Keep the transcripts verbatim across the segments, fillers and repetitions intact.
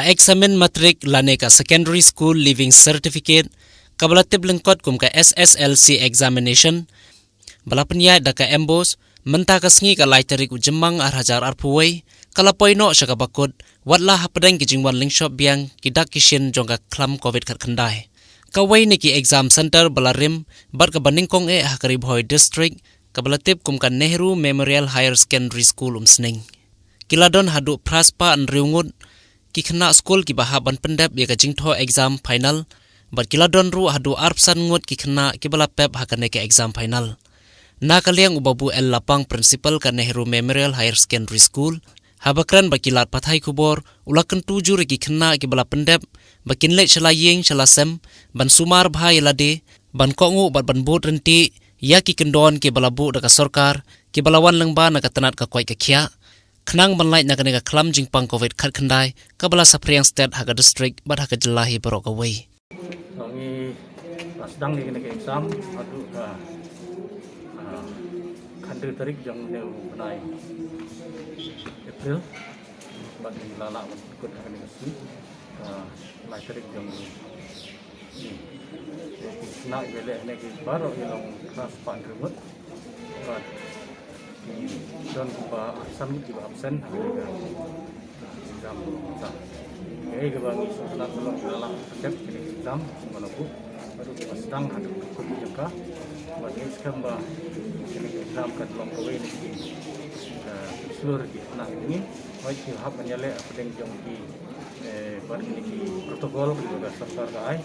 Examin Matric lane ka Secondary School Leaving Certificate, kaba la tip lyngkot kum ka S S L C examination, ba la pynïaid da ka MBOSE, mynta ka sngi ka lai tarik u Jymmang ar hajar arphew wei, ka la poi noh sha kaba kut, watla hapdeng ki jingwan lyngshop biang ki dak ki shin jong ka khlam covid khatkhyndai. Kawei na ki exam center ba la rim bad kaba nyngkong eh ha ka Ri Bhoi District, kaba la tip kum ka Nehru Memorial Higher Secondary School Umsning. Ki la don haduh phra spah hynriew ngut ki khynnah skul kiba hap ban pyndep ïa ka jingthoh exam final, bad ki la don ruh haduh arphew san ngut ki khynnah kiba la pep ha kane ka exam final. Na ka liang u Babu L Lapang, Principal ka Nehru Memorial Higher Secondary School, haba kren bad ki lad pathai khubor, u la kyntu jur ïa ki khynnah kiba la pyndep ba kin leit sha la ïing sha la sem ban sumar bha ïa lade, ban kohnguh bad ban bud ryntih ïa ki kyndon kiba la buh da ka sorkar, kiba la wan lyngba na ka tnat ka koit ka khiah, khnang ban lait na kane ka khlam jingpang covid khatkhyndai kaba la saphriang stet ha ka district bad ha ka jylla hi baroh kawei. Ngi la sdang ïa kane ka exam haduh ka, ah, khathynriew tarik jong une u bnai April. Bad ngi la lah ban kut ha kane ka sngi, ah, lai tarik jong une u bnai. Ki khynnah kiba leh hangne ki baroh ki long klas phra hynriew ngut. Bad ki don kiba arphew san ngut kiba absent ha kane ka exam. Kaei kaba ngi sngewtynnat ba la lah ban dep kane ka exam kumba la buh. Bad kiba sdang haduh ka kut jong ka. Bad ngi skhem ba kane ka exam kan long kawei na ki, eh, shlur ki khynnah jong ngi. Hooid ki hap ban ïaleh hapdeng jong ki, eh, bad kine ki protocol kiba ka sorkar ka ai.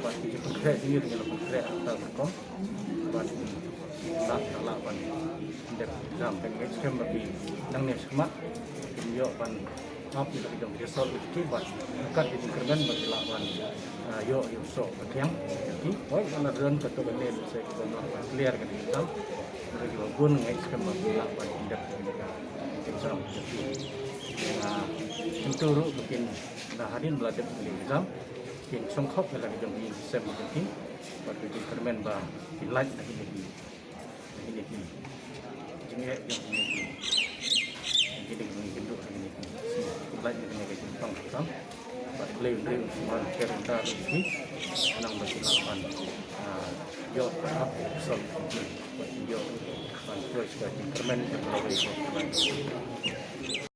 Bad ki jingpynkhreh jong ngi, ngi la pynkhreh ha kata ka rukom. Bad ki la, la lah ban dep exam. Te ngi skhem ba ki nangne shakhmat kin ïoh ban ap ïa la ki jong ki result ïa ki bad ryngkat ki jingkyrmen ba ki lah ban, ah, ïoh ïa u soh ba thiang ïa ki. Hooid, la don katto katne lehse ki bym lah ban clear kane ka exam. Hynrei kiba bun ngi skhem ba ki lah ban dep kane ka exam ïa ki. Nga kyntu ruh ba kin, na hadien ba la dep kane ka exam, kin shongkhop ïa la ki jong ki ïing ki sem jong ki bad ki jingkyrmen ba kin lait na kine ki, na kine ki jingeh jong kine ki, kine ki jingkynduh jong kine ki. Kin lait na kine ki jingpang jingpang. Bad Blei un dei un sumar un kyrkhu ïa ki, khnang ba ki lah ban, ah, ïoh ban ap ïa ki result jong ki, bad ïoh ban poi sha ka jingkyrmen jong ka lawei ka Blei.